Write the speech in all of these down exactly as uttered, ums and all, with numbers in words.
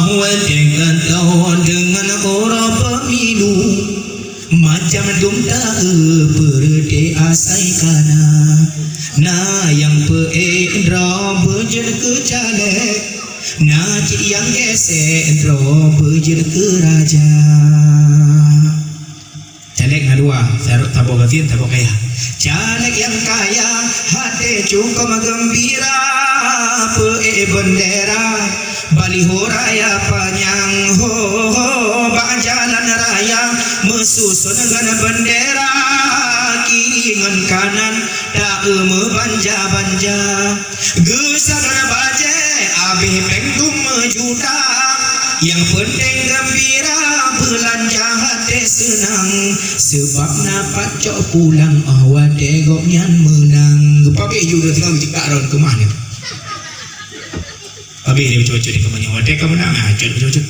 Watèe ka tho deungon uroe pemilu, macam dum taeu peureuté asai kana. Na nyang peuék droe beujeuet keu caleg, na cit nyang geusék droe beujeuet keu raja. Caleg na dua, saboh gasien, saboh kaya. Caleg nyang kaya, até cukôp geumbira, peuék beundera, baliho raya panyang, ho, ho, bak jalan raya, meususon ngon beundera, kiri ngon kanan, taeu meubanja-banja. Geusagan bajèe, abéh péng dum meujuta. Nyang peunteng geumbira, beulanja até seunang. Seubab na pat cok pulang, 'oh watèe gobnyan meunang. Geupabéh ju dua tinggai jikak ron keumah nyan. Pabéh lé bacut-bacut di keumah nyan. Watèe ka meunang, ah, cut bacut-bacut.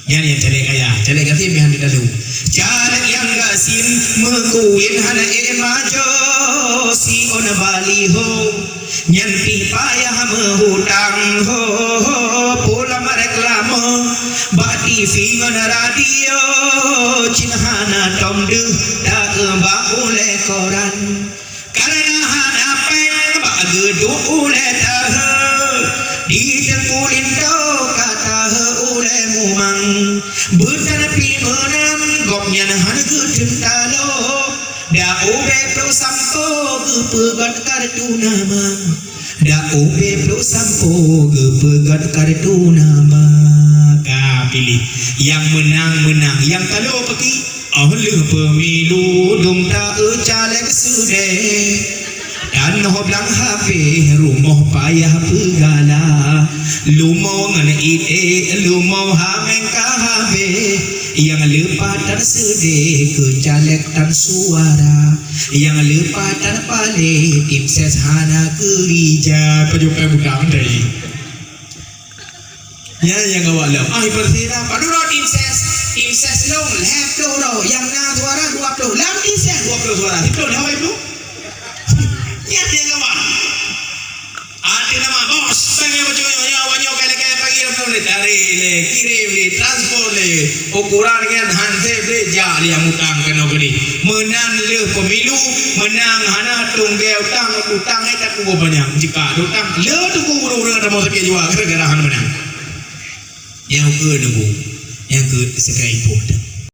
Nyan nyang caleg kaya, caleg gasien meuhan di dalu. Caleg nyang gasien meukuwin hana ék majo siôn baliho. Nyan pih payah meuhutang ho, ho, pulang reklame. Bak T V ngon radio, cit hana tom deuh, taeu bak ulèe koran. Kareuna hana péng bak geuduek ulèe tahe, di Teungku Linto ka tahe ulèe mumang. Beutan pih meunan gobnyan hana geuteun talo, dak ubé ploh sampoe geupeugöt kartu nama. Dak ubé ploh sampoe geupeugöt kartu nama. Ka piléh, nyang meunang-meunang, nyang talo peuki. 'Oh lheueh pemilu dum taeu caleg seudeh. Tanoh blang habéh, rumoh payah peugala. Leumo ngon iték, leumo hameng ka habéh. Nyang leupah tan seudeh keu caleg tan suara. Nyang leupah tan paléh, tim ses hana keurija. Pajoh pèng butang dai. Nyan nyang awak lom. Ah, ipeureuséh dah. Padub droe tim ses? Tim ses lom, lhèe ploh droe. Nyang na suara dua ploh. Lam tim ses dua ploh suara. Siplôh lhèe ploh. Nyan nyang awak. Até nama bos, pengen bacut nyoe, nyoe, awak nyoe kai lakèe pagi lam lom lé. Tarek lé, kirém lé, transpor lé. Ukuran nyan han sép lé, jak lé nyang utang keunoe keudéh. Meunan lheueh pemilu, meunang hana tunggée utang, utang hai takubu panyang. Jika ada utang, le tuku ureueng-ureueng ada mau sakét jiwa gara-gara hana meunang. Nyang keu nubu, nyang keu sekai ipoh dah.